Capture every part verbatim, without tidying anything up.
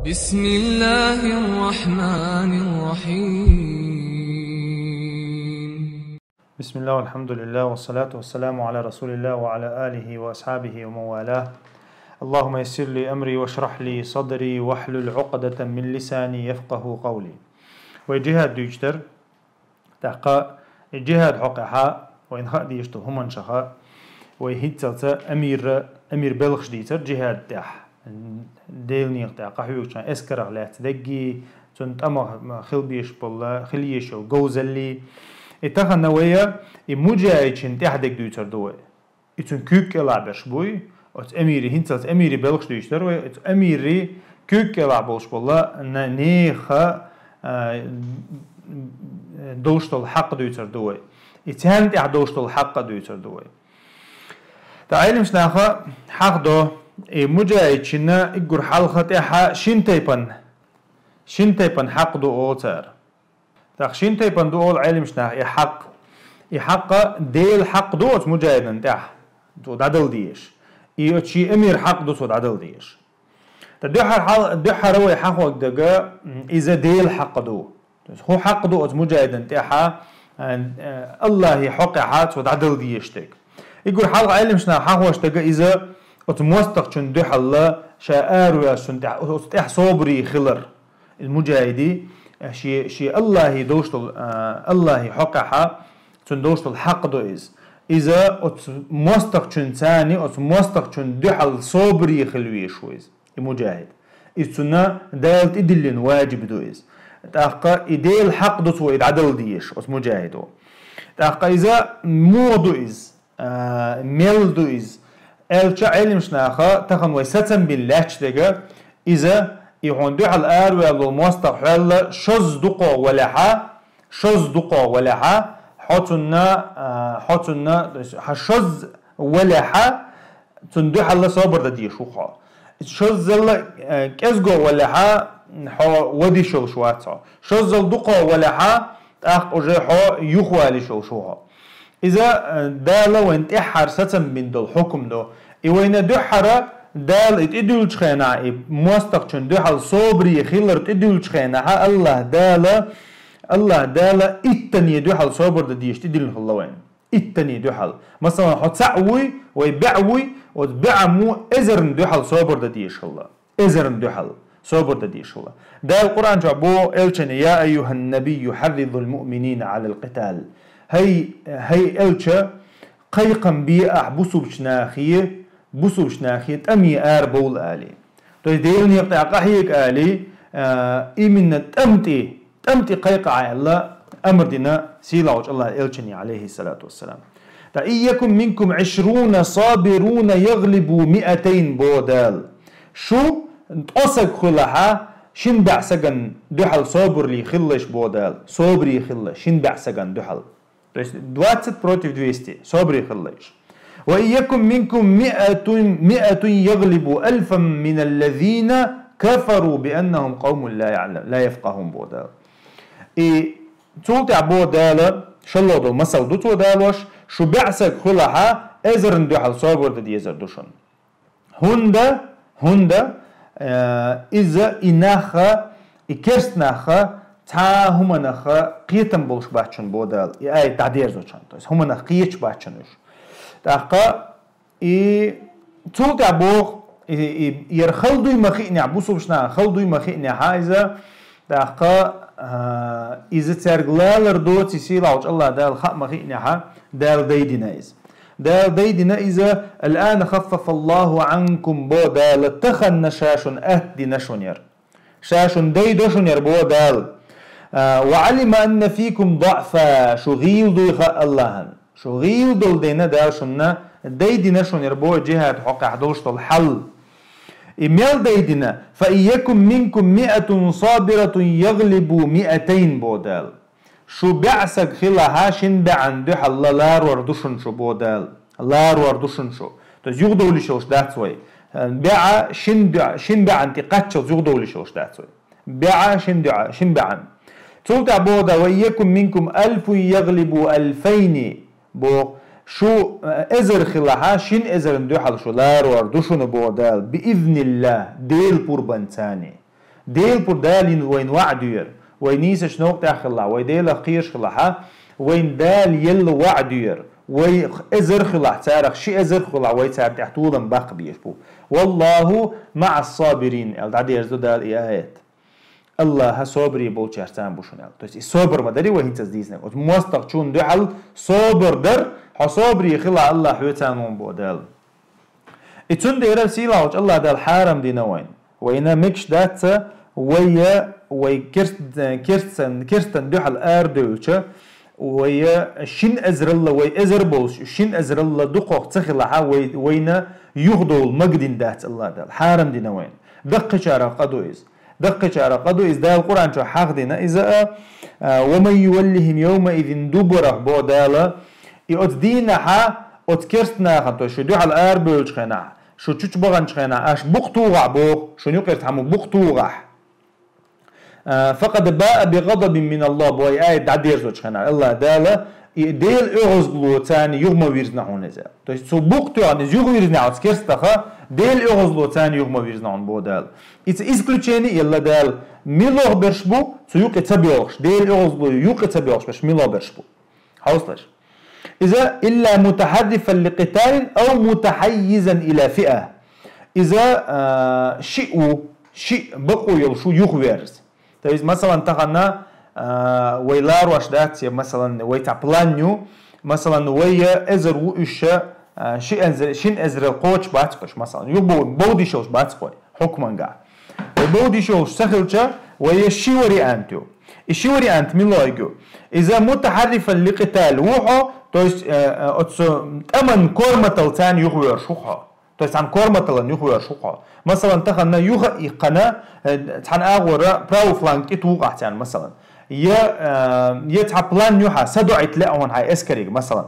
بسم الله الرحمن الرحيم. بسم الله والحمد لله والصلاة والسلام على رسول الله وعلى آله وأصحابه ومن والاه. اللهم يسر لي أمري واشرح لي صدري واحلل عقدة من لساني يفقه قولي. Вай джихад дуьйцуш дар, тӀаккха джихад хьокъехьа, вайна хаа дезаш долу хӀуманашха, вай хӀинццалца амира, амир белхаш дийцар джихад тӀехь, Делан некъа тӀехь къахьоьгучарна эскарах лаьцна дегги, цунна тӀама хила безаш болу, хила езаш йолу говзалли. И тахана вай и муджахидшин тӀехь дерг дуьйцур ду вай. И цуьнан куьйга кӀелахь берш буй, оцу амири, хӀинццалц амири белхаш дуьйцуш дара вай, оцу амири куьйга кӀелахь болуш болу на-, нехан, а, долуш долу хьакъ дуьйцур ду вай. И царна тӀехь долуш долу хьакъ а дуьйцур ду вай. Ткъа Ӏеламнаха хьахдо, и муджахидшинна уггар хьалха тӀехьа шина тайпана, шина тайпана хьакъ ду олу цара. ТӀаккха шина тайпана ду олу Ӏеламнаха и хьакъ. И хьакъ, Делан хьакъ ду оцу муджахидана тӀехь, цо дӀадала дезаш. И оцу шен амира хьакъ ду цо дӀадала дезаш. Ткъа дуьххьара хьал-, дуьххьара вай хьахорг дерг, м, иза Делан хьакъ ду. То есть, хӀун хьакъ ду оцу муджахидана тӀехьа, а, а, Аллахьи хьокъехьа цо дӀадала дезаш дерг. Уггар хьалха Ӏеламнаха хьахош дерг иза оцу мостагӀчунна дуьхьал ша араваьллачунна тӀехь, оцу тӀехь собаре хилар. Иза муджахиди, а, шен, шен Аллахьи долуш долу, а, Аллахьи хьокъехьа, цунна долуш долу хьакъ ду иза. Иза оцу мостагӀчунна царна, оцу мостагӀчунна дуьхьал собаре хила везаш ву иза, и муджахид. Иза цунна Дала тӀедиллина ваджиб ду иза. ТӀаккха и Делан хьакъ ду цо и дӀадала дезаш, оцу муджахидо. ТӀаккха иза муха ду иза? А, мел ду иза? Аьлча Ӏеламнаха тахана вай сацам бина лаьтташ дерг, иза, и хьуна дуьхьал араваьлла волу мостагӀа хьол шозза дукхагӀа валахьа, шозза дукхагӀа валахьа, хьо цунна, а, хьо цунна, то есть, хьан шозза валахьа, цунна дуьхьал собар дан дезаш ву хьо. Шоззал, э, кӀезгагӀа валахьа, хьо вадиш йолуш вац хьо. Шоззал дукхагӀа валахьа, тӀаккха уже хьо юхавалиш йолуш ву хьо. Иза, э, Дала вайна тӀаьххьара сацам бина долу хьукам ду. И вайна дуьххьара Дала и тӀедуьллучу хенахь, и мостагӀчунна дуьхьал собаре хилар тӀедуьллучу хенахьа, Аллахь Дала, Аллахь Дала иттанна дуьхьал собар дан дезаш тӀедиллина хилла вайна. Иттанна дуьхьал. Масалан, хьо цхьаъ вуй, вай бӀе вуй, оцу бӀе мо эзарна дуьхьал собар дан дезаш хилла. Эзарна дуьхьал собар дан дезаш хилла. Дала Къуръан чохь боху элчане: «Я айюхьан набийю хьарридул муъминина Ӏалал къитал». ХӀай, хӀай элча, кхайкхам бе ахь бусулбачу нахе, бусулбачу нахе тӀаме арабовла али. То есть Делан некъа тӀехь къахьега али, а, именно тӀам тӀе, тӀам тӀе кхайкха аьлла, амр дина сийлахьчу Аллахьан элчане, алейхиссалату вассалам. ТӀаккха: «Ин якун минкум ишруна сабируна яглибу миатайн», бо Дала. Шу ткъо саг хуьлахьа, шин бӀе саган дуьхьал собарли хиллаш, бо Дала. Собаре хилла, шин бӀе саган дуьхьал. То есть двадцать против двести. Собаре хилла уьш. «Ва ин якун минкум миатун, миатун яглибу альфан миналлазина кафару бианнахум къавмун ла яъла-, ла яфкъахун», бо Дала. И цул тӀаьхьа бо Дала, шолгӀа долу масал ду цо далош, шу бӀе саг хуьлахьа, эзарна дуьхьал собар дан дезар ду шуна. ХӀунда, хӀунда, э, иза и наха, и керст наха, цхьа а хӀуманаха кхетам болуш бац шуна, бо Дала, и аят дӀадерзочарна. То есть хӀуманах кхеташ бац шуна уьш. ТӀаккха и цул тӀаьхьа боху, и, и, яра хала дуй ма хиънехь, бусулбачу нахана хала дуй ма хиънехьа иза, тӀаккха, а, иза цаьрга лалар доций сийлахьчу Аллахь Дала хаа ма хиънехьа, Дала дайдина иза. Дала дайдина иза: «Аль-ана хаффафаллаху анкум», бо Дала, таханна ша шуна атта дина шуна яра. Ша шуна дайдо шуна яра, бо Дала. А, «ва алима анна фикум даъфа», шу гӀийла дуй хаьа Аллахьан. Шу гӀийла долу дайна Дала шуна дайдина шуна яра, бо, джихад хьокъехь долуш долу хьал. И мел дайдина: «Фа ин якун минкум миатун сабиратун яглибу миатайн», бо Дала. Шу бӀе саг хилахьа, шин бӀеан дуьхьал ларор ду шуна шу, бо Дала. Ларор ду шуна шу. То есть юхадовлуш йолуш дац вай. БӀе шин дуьхьа-, шин бӀеан тӀе кхаччалц юхадовлуш йолуш дац вай. БӀе шин дуьхьа-, шин бӀеан. Цул тӀаьхьа боху Дала: «Ва ин якун минкум альфун яглибу альфайни», боху, шу, э, эзар хилахьа, шин эзарна дуьхьал шу ларор ду шуна, боху Дала, «би изниллахь», Делан пурбанца. Дела пур Дала йина вайна ваӀда яр, вай нийсача новкъа тӀехь хилахь, вай Делах кхераш хилахь, вайна Дала елла ваӀда яр, вай эзар хилахь, царах ши эзар хилахь, вай царна тӀехь толам баккха безаш бу. «والله مع الصابرين», аьлла, дӀадерзо Дала и аят. АллахӀ собаре болчаьрца бу шуна аьлла. То есть и собар ма дарий вай хӀинца дийцинарг. Оцу мостагӀчунна дуьхьал собар дар, хьо собаре хилахь, АллахӀ хьоьца вон бу Дала. И цундела сийлахьчу АллахӀ Дала хьарам дина вайна. Вайна мегаш дац, вай, вай керст-, керстан, керстан дуьхьал арадевлча, вай шин эзаралла, вай эзар болуш, шин эзаралла дукхох ца хилахь, вай, вайна юхадовла магадина дац АллахӀ Дала. Хьарам дина вайна. Даккхийчарах къа ду иза. Даккхийчарах къа ду иза. Дала Къуръан чу хьахдина иза а, а, «ومن يولهم يومئذ دبره», бо Дала, и оцу дийнахьа, оцу керст нахана, то есть шу дуьхьал арабевллачу хенахь, шу чучу баханчу хенахь, аш букъ тухахь боху, шуна юкъерчу хьаьму букъ тухахь. А, «فقد باء بغضب من الله», бо и аят дӀадерзочу хенахь, АллахӀ Дала, и Делан оьгӀазло царна юха ма вирзина хьуна иза. То есть цо букъ тоьхна иза юха вирзина оцу керстаха, Делан оьгӀазло царна юха ма вирзина хьуна бо Дала. Иза исключение елла Дала, мила берш бу, цу юкъе ца боьлхуш, Делан оьгӀазло юкъе ца боьлхуш берш мила берш бу. Хьовсалаш. Иза «إلا متحرفا لقتال أو متحيزا إلى فئة». Иза, а, шиъ ву, шиъ бакъо йолуш ву юхаверза. То есть, масалан, тахана, а, вай ларош дац, я, масалан, вай цхьа план ю, масалан, вай эзар ву уьш, а, ши эзар-, шин эзарал кхочуш бац кхуш, масалан. Юха бов-, бовдийш йолуш бац кхой, хьукманга. Вай бовдийш йолуш ца хилча, вай ши вариант ю. И ши вариант мила ю? Иза «متحرفا لقتال» ву хьо, то есть, э, э, оцу тӀаман корматал царна юхавоьрзуш ву хьо. То есть цхьана корматалан юхавоьрзуш ву хьо. Масалан, тахана юха а иккхана, э, цхьана агӀора правый фланг тӀе тухахь царна, масалан. Я, э, я цхьа план ю хьан, садоӀийта лаьа хьуна хьайн эскарига, масалан.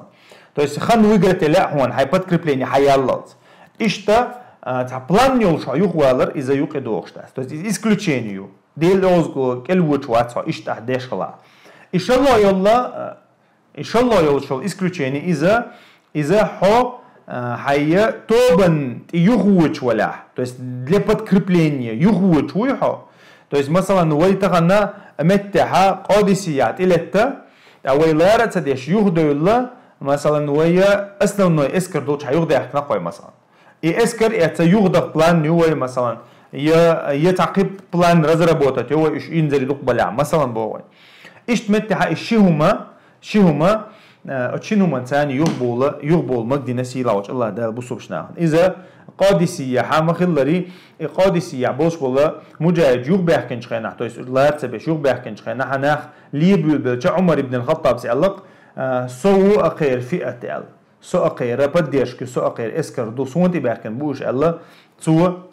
То есть хан выиграть лаьа хьуна хьайн подкрепление хьаяллалц. Иштта, э, цхьа план йолуш хьо юхавалар, иза юкъе дохуш дац. То есть иза исключение ю. Делан оьгӀазло кӀел вочу вац хьо, иштта ахь деш хилахь. И шолгӀа йолла, э, И шолгӀа йолчул исключение иза, иза хьо, а, хьайя тобан тӀе юхавочу валахь, то есть для подкрепления юхавочу вуй хьо. То есть, масалан, вай тахана меттехьа Къодисия тӀелетта, ткъа вай лара а ца деш юхадевлла, масалан, вай основной эскар долчу хьан юхадаьхкина кхой, масалан. И эскар эца юхадах план ю вай, масалан, я, я цхьа кхин план разработать ю вай, уьш инзаре дукха балехь, масалан, боху вай. Иштта меттехьа и ши хӀума, ши хӀума, э, оцу шин хӀуман царна юхабовла, юхабовла магадина сийлахьчу АллахӀ Дала бусулбачу нахана. Иза Къодисия хьан ма-хиллари, и Къодисия болуш бола муджахидаш юхабаьхкинчу хенахь, то есть лара ца беш юхабаьхкинчу хенахь, нах лебабелча Ӏумар ибн ал-Хаттабс аьлла, э, со ву а кхеран фиат аьлла. Со а кхеран поддержка, со а кхеран эскар ду, суна тӀе баьхкина бу уьш аьлла, цо,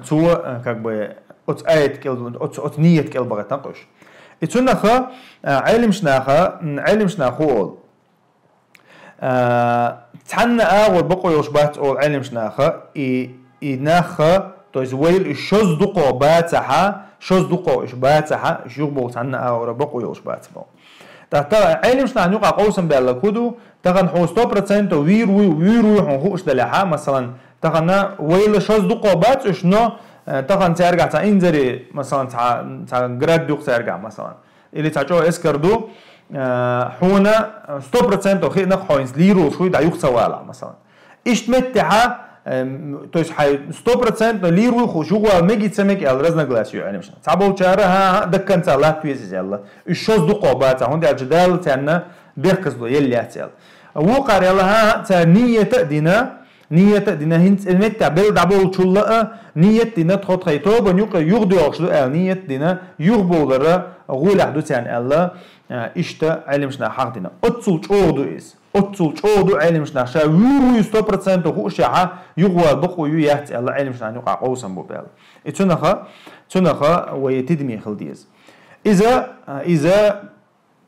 цо, э, как бы, оцу аят кӀел, оцу, оцу ният кӀел бахийтина кхуьш. И цунаха, э, Ӏелимаш наха, м, Ӏелимаш наха хӀу олу. Э, цхьанна агӀор бакъо йолуш бац олу Ӏелимаш наха, и, и наха, то есть вайла и шозза дукхо бацахьа, шозза дукхо уьш бацахьа, уьш юхабовла цхьанна агӀора бакъо йолуш бац боху. ТӀаккха Ӏелимаш нахана юкъа къовсам баьлла хӀу ду, тахана хьо сто процентов вийр вуй, вуьйр вуй хьуна хууш далехьа, масалан, тахана вайла шозза дукхо бац уьш, но, э, тахана цаьргахь цхьа инзаре, масалан, цхьа, цхьа град юкъа цаьргахь, масалан, или цхьа чӀогӀа эскар ду, э, хьуна сто процентов хиъна хьо хӀинца лийр волуш вуй, дӀа юха ца валахь, масалан. Иштта меттехьа, эм, то есть хьайн сто процентов лийр вуй хууш юхавала мега, ца мега аьлла разногласие ю Ӏелимаш наха. Цхьаболчара, хӀан-хӀа, дакканца латта веза иза аьлла. Уьш шозза дукхо бацахь, хӀунда аьлча Дала царна бехказло елла яц аьлла. Вукхара аьлла, хӀан-хӀа, цара нийята а дина, нийята а дина, хӀинца и меттехь белла дӀаболчулла а, нийят а дина, тхо тхайн тобанна юкъа юхадоьлхуш ду аьлла, нийят а дина, юхабовлара гӀолехь ду царна аьлла, а, иштта Ӏелимаш наха хьахдина. Оццул чӀогӀа ду иза. Оццул чӀогӀа ду Ӏелимаш наха, ша вуьйр вуй сто процентов хууш яхьа, юхавала бакъо ю яц аьлла, Ӏелимаш нахана юкъа къовсам бу баьлла. И цунаха, цунаха вай тидаме хила деза. Иза, иза,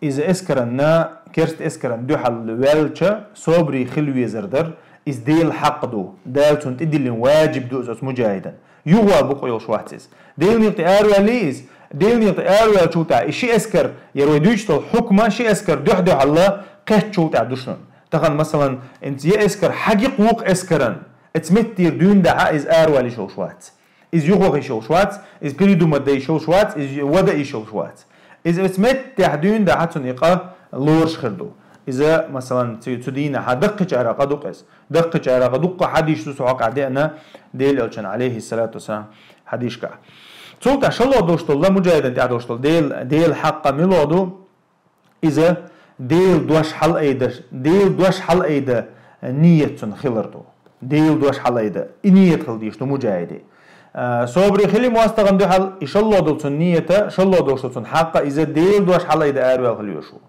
иза эскаранна, керста эскаранна дуьхьал ваьлча, собаре хила везар дара, иза Делан хьакъ ду, Дала цунна тӀедиллина ваджиб ду иза оцу муджахидан. Юхавала бакъо йолуш вац иза. Делан некъа тӀе араваьллий иза? Делан некъа тӀе араваьллачул тӀаьхьа и ши эскар, яра вай дуьйцуш долу хьукма, ши эскар дуьхь-дуьхьал кхеттачул тӀаьхьа ду шуна. Тахана, масалан, хӀинца я эскар хьагикъ вукху эскаран, эца меттера дуьйна дахьа иза араваьлла йиш йолуш вац. Иза юхаваха йиш йолуш вац, иза придумать дан йиш йолуш вац, иза вада йиш йолуш вац. Иза оцу меттехь дуьйна дахьа цунна и къа лоруш хир ду. Иза, масалан, цу, цу дийнахьа даккхийчара къа ду-кх иза. Даккхийчара къа дуккха хьадисаш ду цу хьокъехь деана Делан Элчанан, Ӏалайхиссалату вассалам, хьадисашкахь. Цул тӀаьхьа шолгӀа долуш долу, муджахӀидана тӀехь долуш долу Дела, Делан хьакъ мила ду? Иза Делан дош хьалаайда, Делан дош хьалаайда ниет цунна хилар ду. Делан дош хьалаайда, и ниет хила дезаш ду муджахӀидан. А, собаре хила мостагӀна дуьхьал, и шолгӀа долу цунна ниета, шолгӀа долуш долу цунна хьакъ, иза Делан дош хьалаайда араваьлла хила везаш ву.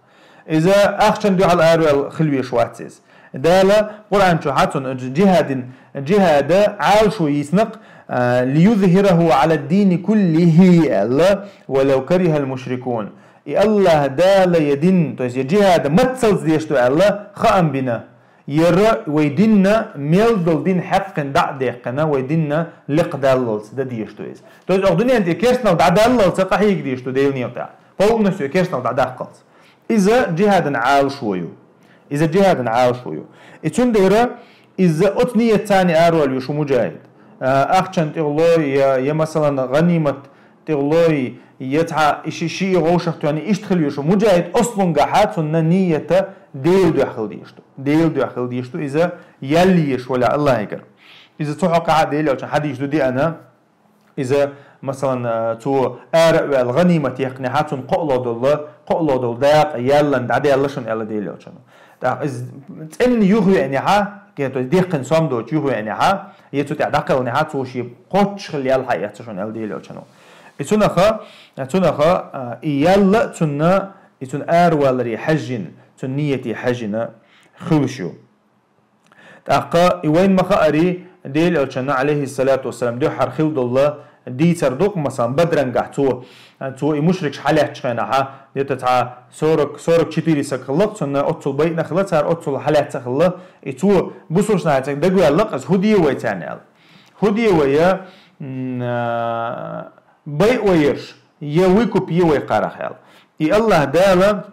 Иза ахчанна дуьхьал араваьлла хила везаш вац иза. Дала Къуръан чохь цунна джихадин, джихада Ӏалашо йийцина-кх, а, «ليظهره على الدين كله», аьлла, «ولو كره المشركون». И АллахӀ Дала я дин, то есть я джихада мацалц деш ду аьлла, хаам бина. Яра вай динна, мел долу дин хьаькхна дӀа а даьккхина, вай динна лекха даллалц дан дезаш ду иза. То есть оха дуьнен тӀе керстанал дӀадаллалц къахьега дезаш ду Делан некъа тӀехь. Полностью керстанал дӀадаккхалц. Иза джихадана Ӏалашо ю. Иза джихадана Ӏалашо ю. И цундела иза оцу ниет царна араваьлла везаш ву муджахӀид. А, ахчанна тӀехула я, я, масалан, гӀанимат тӀехула, я цхьа и ши, ши и вовшах тоьхна, иштта хила везаш ву. МуджахӀид оцу лунгахьа цунна ниета Делан дуьхьа хила дезаш ду. Делан дуьхьа хила дезаш ду, иза ял езаш валахь АллахӀигара. Иза цу хьокъехь Делан Элчанан хьадисаш ду деана. Иза, масалан, а, цо ара а ваьлла, гӀанимат яьккхинехь, цунна кхоалгӀа долу, кхоалгӀа долу дакъа яллан дӀадаьлла шуна аьлла Делан Элчано. ТӀаккха иза цӀенна юхавеанехь, кхета деккхина сом доцуш юхавеанехь, я цу тӀехь дӀакхелхинехь, цо шен кхоччуш хилла ял хьаэцна шуна аьлла Делан Элчано. И цунаха, цунаха, а, и ялла цунна, и цунна араваларе хьаьжжина, цунна ниете хьаьжжина хуьлуш ю. ТӀаккха и вайна ма-хаъара, Делан Элчанна, Ӏалайхиссалату вассалам, дуьххьара хилла долу дийцар ду-кх, масалан, Бадрангахь цо, цо и мушрикаш хьалаьцначу хенахьа, где-то цхьа сорок, сорок четыре саг хилла-кх цунна, оццул байъина хилла цара, оццул хьалаьцна хилла. И цо бусалбанашна цхьаьна дагаваьлла-кх, иза хӀун де вай царна аьлла. ХӀун де вай, я, м, а, байъа вай ерш, я выкуп е вай кхарах аьлла. И АллахӀ Дала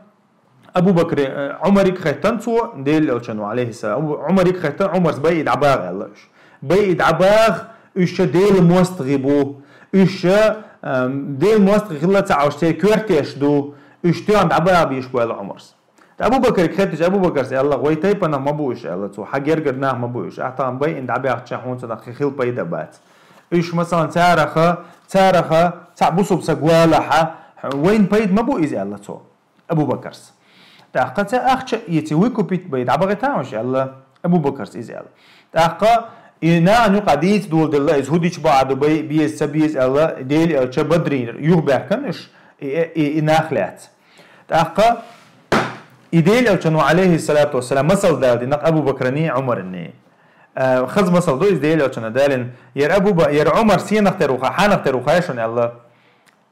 Абу Бакре, э, Ӏумарига хаьттина цо, Делан Элчано, Ӏалайхиссалам, Абу-, Ӏумарига хаьттина, Ӏумарс байъа дӀабагӀа аьлла уьш. Байъа дӀабагӀа, уьш ша Делан мостагӀий бу, уьш ша, эм, Делан мостагӀий хилла ца Ӏаш, церан коьртеш ду, уьш тоьхна дӀабагӀа безаш бу аьлла Ӏумарс. Ткъа Абу Бакрига хаьттича, Абу Бакарс аьлла, вай тайпанах ма бу уьш аьлла цо, хьан гергара нах ма бу уьш, ахь тахана байъина дӀабаьхча хьуна цунах хи-, хила пайда а бац. Уьш, масалан, цараха, цараха, цхьаъ бусалба саг валахьа, вайна пайда ма бу иза аьлла цо. Абу Бакарс. ТӀаккха ца ахча а эций, выкупить бай, дӀабахийтахьа уьш аьлла, Абу Бакарс иза аьлла. ТӀаккха и нахана юкъахь дийца доладелла, иза хӀун дича бакъ ду, бай, беза, ца беза аьлла, Делан Элча Бадрера юхабаьхкина уьш, и, и, и нах лаьцна. ТӀаккха и Делан Элчано, Ӏалайхиссалату вассалам, масал дала дина-кх Абу Бакраний, Ӏумараний. Э, хаза масал ду иза Делан Элчано далийна, яра Абу Ба-, яра Ӏумар сенах тера ву хьа, хьанах тера ву хаьий шуна аьлла.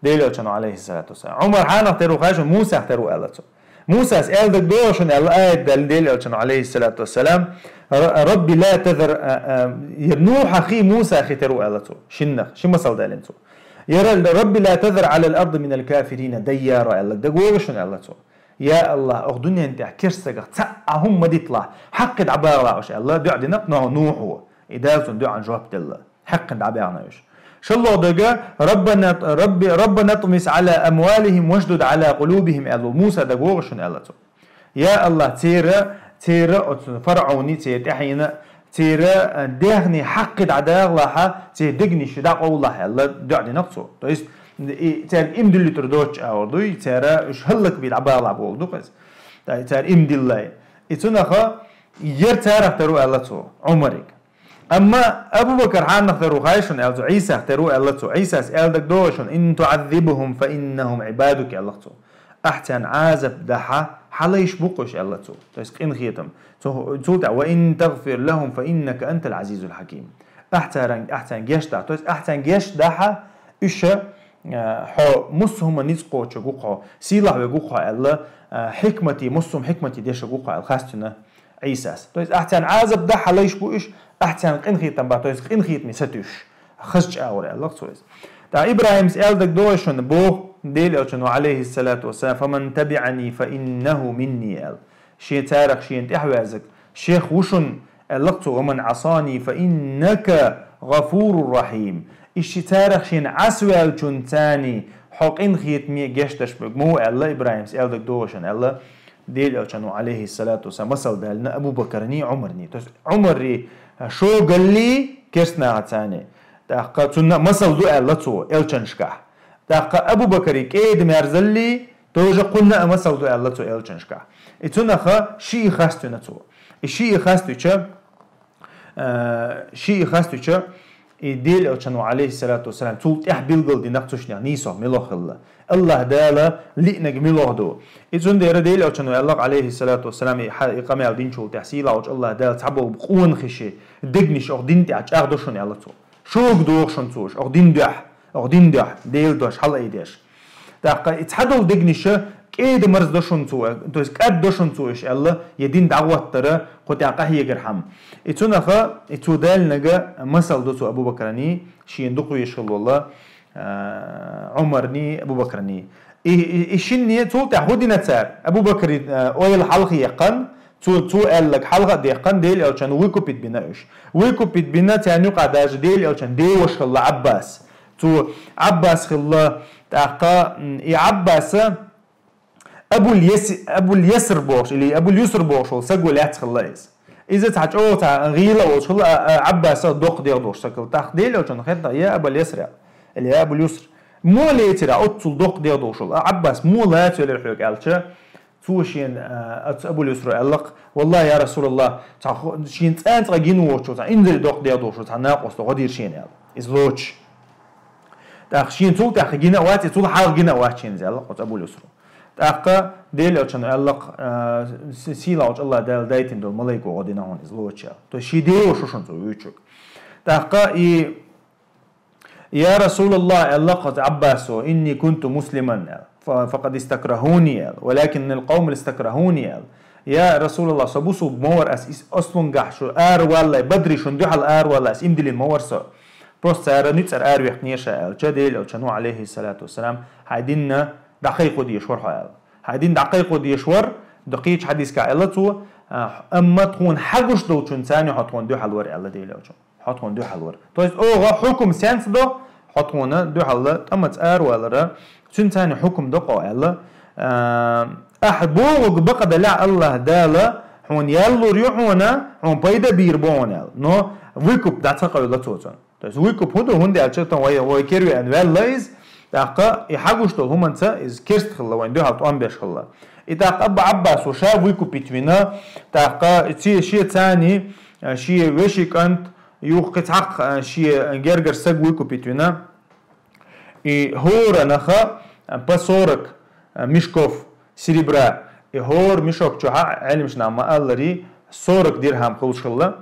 Делан Элчано, Ӏалайхиссалату вассалам. Ӏумар хьанах тера ву хаьий шуна, Мусах тера ву аьлла цо. Мусас аьлла дагадогӀий шуна аьлла, аят далийна Делан Элчано, Ӏалайхиссалату вассалам, р-, «Рабби ла тазар», а, а, яра Нухьах, Мусах тера ву аьлла цо. Шиннах, ши масал далийна цо. Яра «Рабби ла тазар Ӏалал арди минал кафирина дайяра» аьлла дагадогӀий шуна аьлла цо. Я АллахӀ, оха дуьнен тӀехь керста сагах цхьа а хӀума ма диталахь, хьакхе дӀабагӀалахь уьш аьлла, дуӀа дина-кх Нухьо. И Дала цунна дуӀан жоп делла. Хьакхе дӀабаьхна уьш. ШолгӀа дага, «Раббана, Рабби, Раббана тмис Ӏала амвалихим вашдуд Ӏала къулубихим» аьлла Муса дагадогӀий шуна аьлла цо. Я АллахӀ, церан, церан оцу фаргӀуни, церан тӀаьхьенан, церан, а, даьхни хьакхе дӀадагӀалахьа, церан дегнаш дӀакъовлалахь аьлла дуӀа дина-кх цо. То есть, и, цаьрга иман диллийтар доцуш агӀор дуй, церан уьш хӀаллакбе дӀабалалахь бохург ду-кх иза. Ткъа цара иман диллай. И цунаха яра царах тера ву аьлла цо, Ӏумарига. Амма Абу Бакар хьанах тера ву хаьий шуна аьлла цо, Ӏийсах тера ву аьлла цо. Ӏийсас аьлла дагадогӀий шуна, «Ин туӀаззибхум фа иннахум Ӏибадук» аьлла цо. Ахь царна Ӏазап дахьа, хьан лайш бу-кх уьш аьлла цо. То есть къинхетам. Цо, цул тӀаьхьа, «Ва ин тагфир лахум фа иннака антал Ӏазизул хьаким». Ахь царан, ахь царна геч дахьа. То есть ахь царна геч дахьа, уьш, а, хьо муссо хӀума ницкъ кхочург ву-кх хьо, сийлахь верг ву-кх хьо аьлла, а, хьикмати, муссо хӀума хьикмати дешарг ву-кх хьо аьлла хастина Ӏийсас. То есть ахь царна Ӏазап дахьа, хьан лайш бу уьш, ахь царна къинхетам бахьа, то есть къинхетаме сатуьйсуш. Хазачу агӀор аьлла-кх цо иза. ТӀаккха ИбрахӀимас аьлла дагадогӀий шуна боху Делан Элчано, Ӏалайхиссалату вассалам, «Фаман табиӀани фа иннаху минни» аьлла. Шен царах шена тӀаьхьаваьззарг шех ву шуна аьлла-кх цо, «Ва ман Ӏасани фа иннака гӀафурур рахьим». И ши царах шийна Ӏасваьллачунна царний хьо къинхетаме гешт деш берг ма ву аьлла, ИбрахӀимас аьлларг догӀу шоана аьлла, Делан Элчано, Ӏалайхи салату вассалам, масал даьлла Абу Бакарний, Ӏумарний. То есть Ӏумарий шогаллий керстанахаца царний. ТӀаккха цунна масал ду аьлла цо элчанашкахь. ТӀаккха Абу Бакарий кӀеда-мерзаллий тоже кхунна а масал ду аьлла цо элчанашкахь. И цунах шиъ хеставина цо. И шиъ хеставича, э, шиъ хеставича, и Делан Элчано, Ӏалайхи салату вассалам, цул тӀехьа билгалдина-кх цу шиннех нийсо мила хилла. АллахӀ Дала лиънарг мила ду. И цундела Делан Элчано аьлла-кх, Ӏалайхи салату вассалам, и хьа-, и къамаьл динчул тӀехьа сийлахьчу АллахӀ Дала цхьаболу къонахий, дегнаш оха дин тӀехь чӀагӀдо шуна аьлла цо. Шога доху шуна цо уьш, оха дин дуьхьа, оха дин дуьхьа, Делан дош хьалаайдеш. ТӀаккха и цхьадолу дегнаш кӀеда-мерзадо шуна цо, то есть кӀаддо шуна цо уьш аьлла, я дин дӀахӀоттара кху тӀехь къахьегархьама. И цунах, и цо даьллинарг масал ду цо Абу Бакарний, шена дукха везаш хилла волу, а, Ӏумарний, Абу Бакарний. И, и, и шинне цул тӀехь хӀун дина цара? Абу Бакарий, а, ойла хьалха яьккхина, цо, цо аьлларг хьалха а даьккхина, Делан Элчано выкупить бина уьш. Выкупить бина царна юкъахь даже Делан Элчанан деваша хилла Ӏаббас. Цо Ӏаббас хилла, тӀаккха, м, и Ӏаббаса Абул Яс-, Абул Яср бохуш, или Абул Юср бохуш волу саго лаьцна хилла иза. Иза цхьа чӀогӀа цхьа гӀийла а волуш хилла, а, а, Ӏаббаса доккха дегӀ долуш саг хилла. ТӀаккха Делан Элчано хаьттира: «Я Абал Яср», – аьлла, или «Я Абул Юср». «Муха лецира оццул доккха дегӀ долуш волу, а, Ӏаббас муха лацавелира хьоьга?» – аьлча, цо шена, а, оцу Абул Юсро аьлла-кх: «Валлахи, я Расулаллах, цхьа хо-, шена цкъа а гина воцучу, цхьа инзаре доккха дегӀ долуш волу цхьа накъосто гӀо дийра шена», – аьлла. Иза лоцуш. ТӀаккха шена цул тӀаьхьа гина а вац, и цул хьалха гина а вац шена иза, аьлла-кх оцу Абул Юсро. ТӀаккха Делан Элчано аьлла-кх, а, с-, сийлахьчу АллахӀ Дала дайтина долу малайко гӀо дина хьуна иза лоцуш аьлла. То есть шен деваша шу шуна цо вуьйцург. ТӀаккха и «Я Расулаллах», – аьлла-кх оцу Ӏаббасо, – «инни кунту муслиман», – аьлла, «фа-, факъад истакрахуни», – аьлла, «валакиннал къавму истакрахуни», – аьлла. «Я Расулаллах, со бусулба ма вара, ас ис-, ослунгахь шу араваллалц, Бадре шуна дуьхьал араваллалц, ас иман диллина ма вара со. Просто цара ницкъара араваьккхинера ша», – аьлча, Делан Элчано, Ӏалайхи салату вассалам, «Хьайн динна дӀакхайкхо дезаш вара хьо», – аьлла. «Хьайн динна дӀакхайкхо дезаш вара», до кхечу хьадисехь аьлла цо, а, «амма тхуна хьагуш долчунна царна хьо тхуна дуьхьал вара», – аьлла Делан Элчано. Хьо тхуна дуьхьал вара. То есть оха хьукум сенца до, хьо тхуна дуьхьал тӀамца аравалара, цуьнан царна хьукум до-кх оха аьлла. А, ахьа бохург бакъ делахь, АллахӀ Дала хьуна ял лур ю хьуна, хьуна пайда бийр бу хьуна аьлла. Но выкуп дӀа ца къевлла цо цунна. То есть выкуп хӀун ду, хӀунда аьлча тхан вай, вай кера веана ваьлла иза, тӀаккха и хьагуш долу хӀуманца иза керста хилла, вайна дуьхьал тӀом беш хилла. И тӀаккха Абу Ӏаббасо ша выкупить вина, тӀаккха ци-, шен царний, шен вешин кӀант, юха кхин цхьаккха, а, шен гергара саг выкупить вина. И хӀоранах, а, по сорок, а, мешков серебра. И хӀора мешок чохь а, Ӏеламнаха ма-аллара, сорок дирхьам хуьлуш хилла.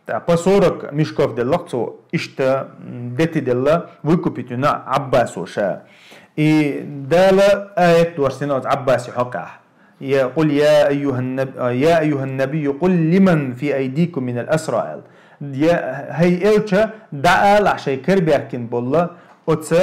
ТӀаккха по сорок мешков делла-кх цо, иштта, м, дети делла, выкупить вина Ӏаббасо ша. И Дала аят доссийна оцу Ӏаббасе хьокъехь. Я, къул я айюхан наб-, я айюхан набийю, къул лиман фи айдикум минал асра, аьлла. Я, хӀай элча, дӀаала ахь шайн кара баьхкина болла оцу,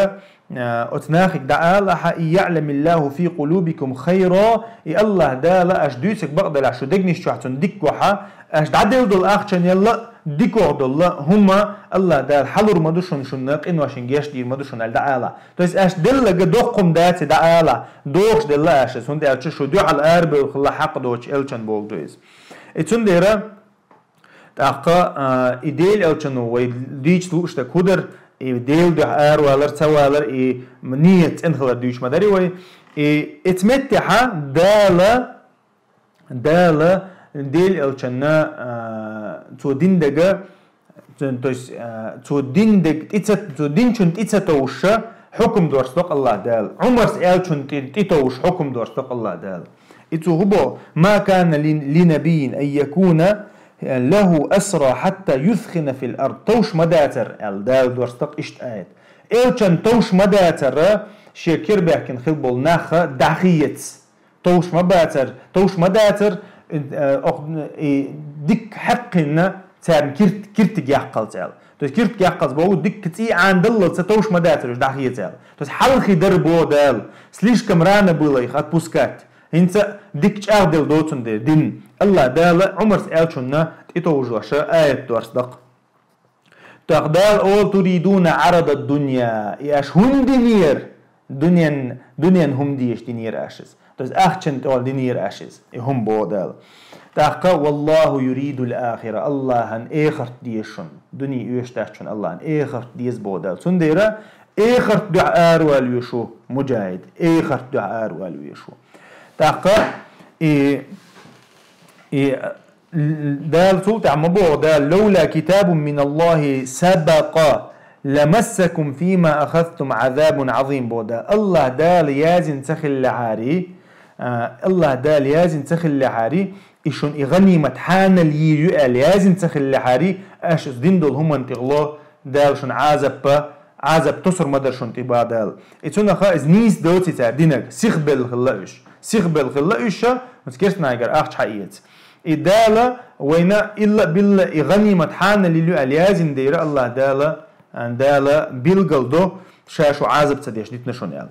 а, оцу нахе дӀаала ахьа, ин яӀламиллаху фи къулубикум хайра, и АллахӀ Дала аша дуьйцург бакъ делахь шу дегнаш чохь цунна дика го хьа, аша дӀаделла долу ахчанел а дикох долла хӀума АллахӀ Дала хьалур ма ду шуна, шуна къиношна гечдийр ма ду шуна аьлла дӀаала. То есть аша делларг доккха хӀума дац и дӀаала, дохуш делла аша иза, хӀунда аьлча шу дуьхьал арабевлла хилла хьакъ доцучу элчан бохург ду иза. И цундела тӀаккха, а, и Делан элчано вай дийца лууш дерг хӀун дара, и Делан дуьхьа аравалар, ца валар, и нийят цӀена хилар дуьйцуш ма дарий вай. И эцу меттехьа Дала Дала Делан элчанна, а, цо дина дерг, цо, то есть, а, цо дина дерг тӀе ца, цо динчун тӀе ца товшуша хьукум доссадо-кх АллахӀ Дала. Ӏумарс аьллачун тӀе, тӀе товшуш хьукум доссадо-кх АллахӀ Дала. И цо хӀун боху: «Ма кана ли, ли набиййин ан якуна лаху асра хьатта юсхина фил ард». Товш ма дацара, аьлла, Дала доссадо-кх иштта аят. Элчан товш ма дацара, шен кара баьхкина хилла болу нах дӀахеца. Товш ма бацара, товш ма дацара, э, ох, и дика хьаькхна царна кирт-, киртиг яккхалц аьлла. То есть киртиг яккхалц боху, дика цӀий Ӏанадаллалца товш ма дацара уьш дӀахеца аьлла. То есть хьалхе дара боху Дала, слишком рано было их отпускать. ХӀинца дика чӀагӀделла доцун дера дин. АллахӀ Дала Ӏумарс аьллачунна тӀетовжоша аят доссадо-кх. ТӀаккха Дала оал: «تريدون عرض الدنيا». И аш хӀунда динера? Дунен, дунен хӀума дезаш динера аш иза. То есть ахчан тӀехула динера аш иза. И хӀума боху Дала. ТӀаккха: «والله يريد الآخرة». Аллахьан эхарт деза шуна. Дуьне оьшуш дац шуна Аллахьан, эхарт деза боху Дала. Цундела эхарт дуьхьа аравала веза шу, муджахид. Эхарт дуьхьа аравала веза шу. ТӀаккха и, и Дала цул тӀаьхьа ма боху Дала: «لولا كتاب من الله سبق لمسكم فيما أخذتم عذاب عظيم», боху Дала. Аллахь Дала яздина ца хиллехьара, а, Аллахь Дала яздина ца хиллехьара, и шуна и гӀанимат хьанал йийр ю аьлла яздина ца хиллехьара, аш иза дина долу хӀуманна тӀехула Дала шуна Ӏазаппа, Ӏазап тосур ма дара шуна тӀе, боху Дала. И цунах иза нийса доций цара динарг, сихбелла хилла уьш. Сихбелла хилла уьш, оцу керстанашкара ахча хьаэца. И Дала вайна илла а билла и гӀанимат хьанал йийр ю аьлла яздина дера Аллахь Дала, а, Дала билгал до, ша шу Ӏазап ца деш дитина шуна аьлла.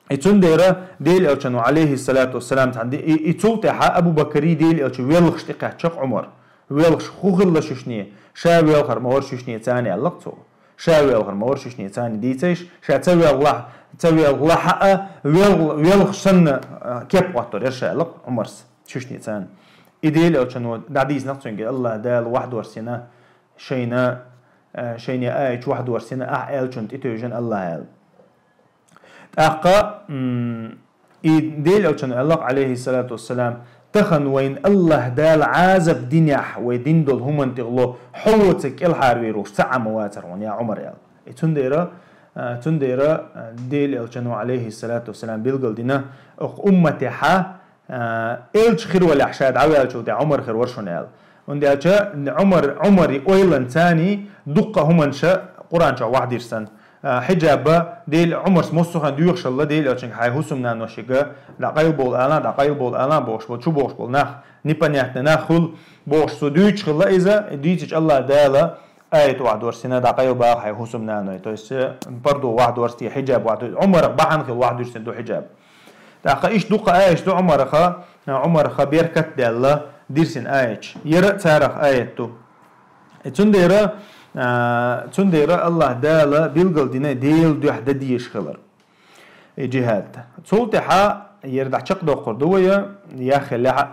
И цундела Делан Элчано, алейхиссалату вассалам, цхьана ди-, и, и цул тӀаьхьа Абу Бакри Делан Элча велхаш тӀекхаьчча Ӏумар. Велхаш хӀун хилла шуьшне, ша велхар ма вара шуьшне царна аьлла-кх цо. Ша велхар ма вара шуьшне царна дийцийша, ша ца велхалахь, ца велхалахь а, велх-, велхаш санна, а, кеп хӀоттор яра ша аьлла-кх Ӏумарс шуьшне царна. И Делан Элчано дӀадийцина-кх цуьнга, Аллахь Дала вахьдорсийна шайна, а, шайна аьлча вахьдорсийна, ахь аьллачунна тӀетевжина Аллахь аьлла. ТӀаккха, м, и Делан Элчано аьлла-кх, алейхиссалату вассалам, тахана вайна Аллахь Дала Ӏазап динехь, вай дина долу хӀуманна тӀехула хьо воцург кӀелхьарвер волуш цхьа а ма вацара хьуна, я Ӏумар, аьлла. И цундела, а, цундела, а, Делан Элчано, алейхиссалату вассалам, билгал дина, оцу умматехьа, а, элча хир валехь ша дӀаваьллачул тӀаьхьа Ӏумар хир вара шуна аьлла. ХӀунда аьлча Ӏумар, Ӏумаран ойланца дуккха а хӀуманаш Къуръан чохь вахьдира санна. А, хьиджаб, Дела, Ӏумарс массо а хенахь доьхуш хилла, Делан Элчанга хьайн хӀусамнаношка дӀакъайлабовла алахь, дӀакъайлабовла алахь бохуш болу, чубохуш болу нах, непонятный нах хуьлу бохуш, цо дуьйцуш хилла иза, дийцича Аллахь Дала аят вахьдорсийна, дӀакъайлабаха хьайн хӀусамнаной. То есть, э, пардо вахьдорсий, хьиджаб вахьдорсий. Ӏумарах бахьана хилла вахьдорсийна ду хьиджаб. ТӀаккха иштта дуккха аяташ ду Ӏумарах, Ӏумарах беркат даьлла дирсина аяташ. Яра а царах аят ду. И цундела, а, цундела Аллахь Дала билгал дина Делан дуьхьа дан дезаш хилар. И джихад. Цул тӀаьхьа яра дӀа чекхдоккхур ду вай, яххьалехьа.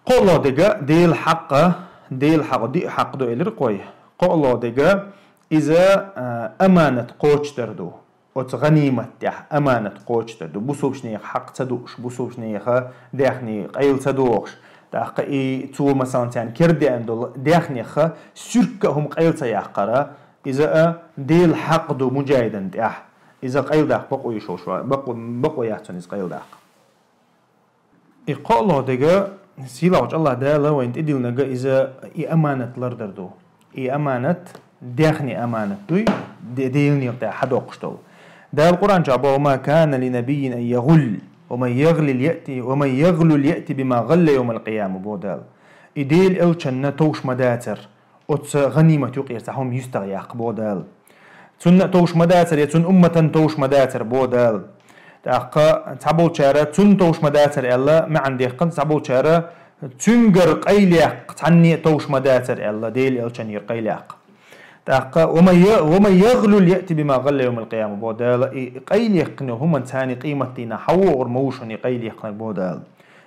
КхоалгӀа дерг Делан хьакъ, Делан хьакъ диъ хьакъ ду элира кхой. КхоалгӀа дерг иза, а, аманат кхочушдар ду. Оцу гӀанимат тӀехь аманат кхочушдар ду. Бусулбанех хьакъ ца дууш, бусулбанех даьхни къайла ца дохуш. ТӀаккха и цо, масалан, царна кара деана долу даьхнех суьрка а хӀума къайла ца яккхара, иза а Делан хьакъ ду муджахидана тӀехь. Иза къайладаккха бакъо йиш йолуш вац, бакъо, бакъо яц цунна иза къайладаккха. И кхоалгӀа дерг, сийлахьчу Аллахь Дала вайна тӀедиллинарг иза и аманат лардар ду. И аманат, даьхни аманат дуй, де-, Делан некъа тӀехь хьадоккхуш долу. Дала Къуръан чохь боху: «وما كان لنبي أن يغل ومن يغلل يأت، ومن يغلل يأت بما غل يوم القيامة», боху Дала. И Делан Элчанна товш ма дацара оцу гӀанимат юкъера цхьа хӀума юьстах яккха, боху Дала. Цунна а товш ма дацара, я цуьнан умматан товш ма дацара, боху Дала. ТӀаккха цхьаболчара цунна товш ма дацара аьлла, маьӀна дехкина, цхьаболчара цуьнгара къайла яккха цхьанне а товш ма дацара аьлла, Делан Элчанера къайла яккха. ТӀаккха: «ومن ي-، ومن يغلل يأت بما غل يوم القيامة», боху Дала, и къайла яьккхина йолу хӀуманца цхьаьна къематдийнахь хьавогӀур ма ву шуна и къайла яьккхинарг, боху Дала.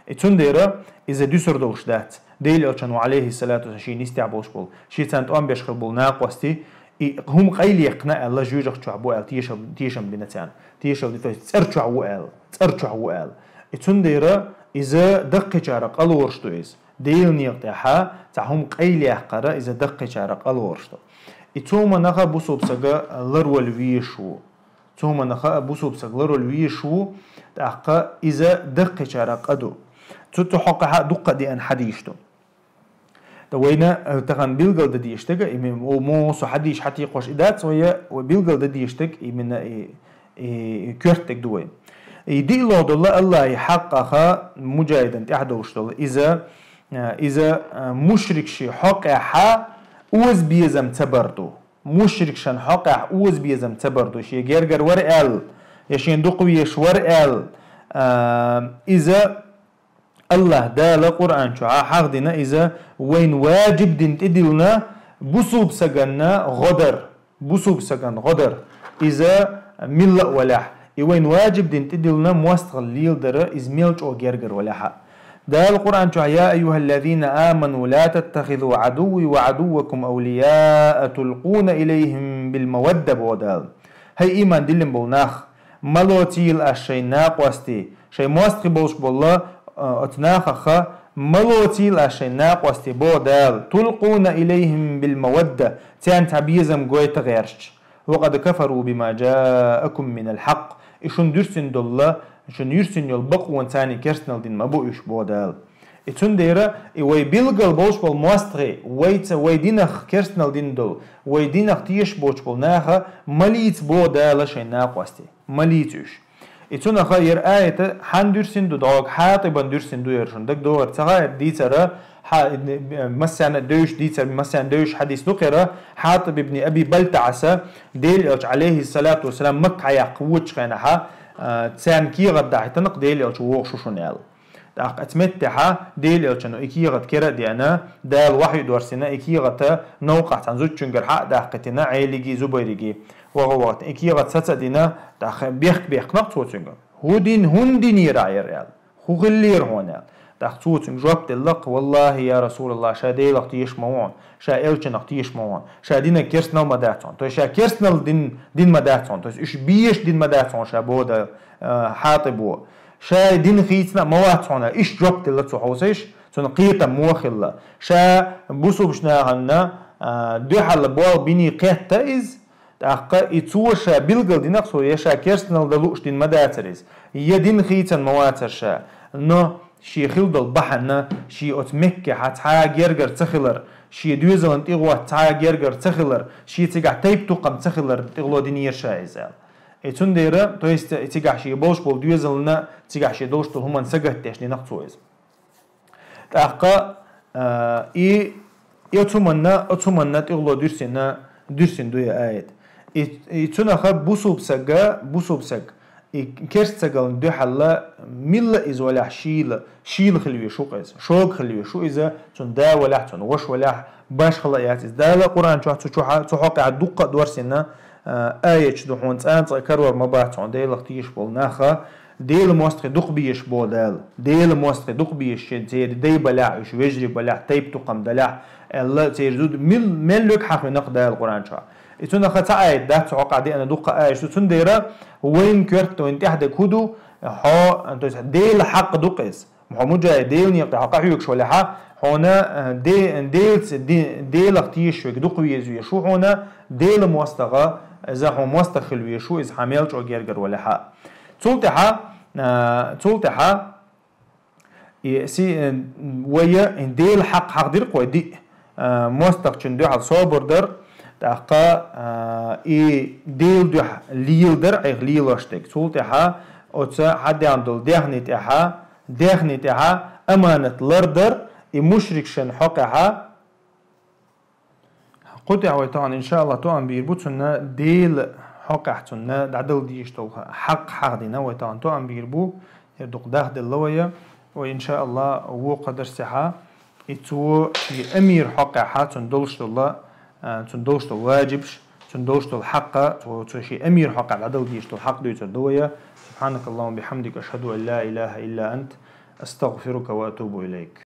И цундела иза дуьсур долуш дац. Делан Элчано, алейхиссалату вассалам, шен нисдехь болуш болу, шен царна тӀом беш хир болу накъостий, и хӀума къайла яьккхина аьлла, жоьжахати чохь бу аьлла, тешам, тешам бина царна. Тешам, то есть цӀер чохь ву аьлла, цӀер чохь ву аьлла. И цундела иза даккхийчара къа лоруш ду иза. Делан некъа тӀехьа цхьа хӀума къайла яккхара иза даккхийчара къа лоруш ду. И цу хӀуманах бусулба саг ларвала везаш ву. Цу хӀуманах бусулба саг ларвала везаш ву, тӀаккха иза даккхийчара къа ду. Цу, цу хьокъехь дуккха а деана хьадисаш ду. Ткъа вайна, э, тахана билгал дан дезаш дерг, и ми-, о, муха со хьадисаш хьатекхош и дац вай, вай билгал дан дезаш дерг, именно и, и коьрта дерг ду вай. И диълагӀа долу Аллахьан хьакъах муджахидана тӀехь долуш долу. Иза, э, иза, э, мушрикийн хьокъехь озабезам ца бар ду. Мушрикийн хьокъехь озабезам ца бар ду. Шен гергара вара аьлла, я шен дукха везаш вара аьлла, э, иза Аллахь Дала Къуръан чохь хьахдина иза, вайна ваджиб дина тӀедиллина, Бусулба саганна гӀо дар. Бусулба саганна гӀо дар. Иза милла а валехь. И вайна ваджиб дина тӀедиллина мостагӀал леладар, иза мел чӀогӀа гергара валехь а. Дала Къуръан чу: «يا أيها الذين آمنوا لا تتخذوا عدوي وعدوكم أولياء تلقون إليهم بالمودة», боху Дала. ХӀай иман диллина болу нах, ма лоцийла аш шайн накъостий, шайн мостагӀий болуш болу, а, оцу нахаха, ма лоцийла аш шайн накъостий, боху Дала, «تلقون إليهم بالمودة», царна цхьа безам гойту гӀерташ. «وقد كفروا بما جاءكم من الحق». И шуна дуьрсина долу, шуна юьрсина йолу бакъонца царна керстанал дина ма бу уьш, боху Дала. И цундела и вай билггал болуш болу мостагӀий, вайца вай динах керстанал дина долу, вай динах тешаш боцуш болу наха ма лийца, боху Дала, шайн накъостий. Ма лийца уьш. И цунах яра аят хьан дуьрсина ду, дӀогӀа Хьатибан дуьрсина ду яра, шуна дагадогӀур ца хаьа дийцар, хьа-, массарна а девзаш дийцар, массарна а девзаш хьадис ду-кх яра, Хьатиб ибн Аби БалтаӀас, Делан Элча, алейхиссалату вассалам, Макка хьаяккха воьдучу хенахь, а, царна кехат дахьийтина-кх Делан Элча вогӀуш ву шуна аьлла. ТӀаккха оцу меттехь Делан Элчано и кехат кара а деана, Дала вахьйу доссийна, и кехат новкъахь цхьана зудчуьнгара хьа а даккхийтина, Ӏелиги, Зубайриги, ваха-вахатина, и кехат саца а дина, тӀаккха бехк-бехкина-кх цо цуьнга: «ХӀун дин, хӀунда динера ахь яра?» – аьлла. «ХӀун хиллера хьуна?» – аьлла. ТӀаккха цо цуьнга жоп делла-кх: «Валлахи, я Расулаллах, ша Делах тешаш ма ву хьуна, ша Элчанах тешаш ма ву хьуна, ша динан керстанал ма дац хьуна, то есть ша керстанал дин, дин ма дац хьуна, то есть уьш безаш дин ма дац хьуна ша», – боху, а, Хьатибо. «Ша дин хийцина а ма вац хьуна», иштта жоп делла цо хьовсийша, цунна кхетам муха хилла. Ша бусулбачу нахана, а, дуьхьал болх биний кхетта иза, тӀаккха и цо ша билггал дина-кх цо, я ша керстанал дан лууш дин ма дацара иза, я дин хийцина ма вацара ша, но шен хилла долу бахьана, шен оцу Меккехь цхьа а гергара ца хилар, шен доьзална тӀе гӀотта цхьа а гергара ца хилар, шен цигахь тайп-тукхам ца хилар тӀехула динера ша иза аьлла. И цундела, то есть, и цигахь шен болуш болу доьзална, цигахь шен долуш долу хӀуманна сагатдеш дина-кх цо иза. ТӀаккха, а, и, и оцу хӀуманна, оцу хӀуманна тӀехула дуьрсина, дуьрсина ду и аят. И, и цунаха бусулба сага, бусулба саг, и керста сагална дуьхьал милла иза валахь шийла, шийла хила везаш ву-кх иза, шога хила везаш ву иза, цуьнан да валахь, цуьнан ваша валахь, башхала а яц иза. Дала Къуръан чохь цу чухьа-, цу хьокъехь дуккха а доссийна, а, аяташ ду хьуна, цкъа а карор ма бац хьуна, Делах тешаш болу наха, Делан мостагӀий дукха безаш, боху Дала. Делан мостагӀий дукха безаш, шен церан дай балахь, уьш вежарий балахь, тайп-тукхам далахь, аьлла, церан зуда мил-, мел верг хьахийна-кх Дала Къуръан чохь. И цунаха цхьа аят дац, цу хьокъехь деана дуккха аяташ ду. Цундела вайна коьрта, вайна тӀехь дерг хӀун ду? Хьо, то есть, Делан хьакъ ду-кх иза. Хьо муджахӀид, Делан некъа тӀе хьо къахьоьгуш валахь, хьуна, э, де-, Делаца, де-, Делах тешаш верг дукха веза везаш ву хьуна, Делан мостагӀа, иза хьуна мостагӀа хила везаш ву, иза хьан мел чӀогӀа гергара валахь. Цул тӀаьхьа, а, цул тӀаьхьа, и си-, э, вай Делан хьакъ хьахдира-кх вай диъ, а, мостагӀчунна дуьхьал собар дар, тӀаккха, а, и Делан дуьхьа леладар, айхьа лелош дерг. Цул тӀаьхьа оцу хьадаьхна долу даьхни тӀехьа, даьхни тӀехьа аманат лардар, и мушрикашна хьокъехьа, кху тӀехь вай тахана, иншааллахӀ, тоам бийр бу, цунна Делан хьокъехь цунна дӀадала дезаш долу хьакъ хьахдина, вай тахана тоам бийр бу, яра дукха дахделла вай, вай, иншааллахӀ, вукху дарсехьа, и цо шен амир хьокъехьа, цунна долуш долу, а, цунна долуш долу ваджибаш, цунна долуш долу хьакъ, цо, цо шен амир хьокъехь дӀадала дезаш долу хьакъ дуьйцур ду вай. سبحانك اللهم وبحمدك، أشهد أن لا إله إلا أنت، أستغفرك وأتوب إليك.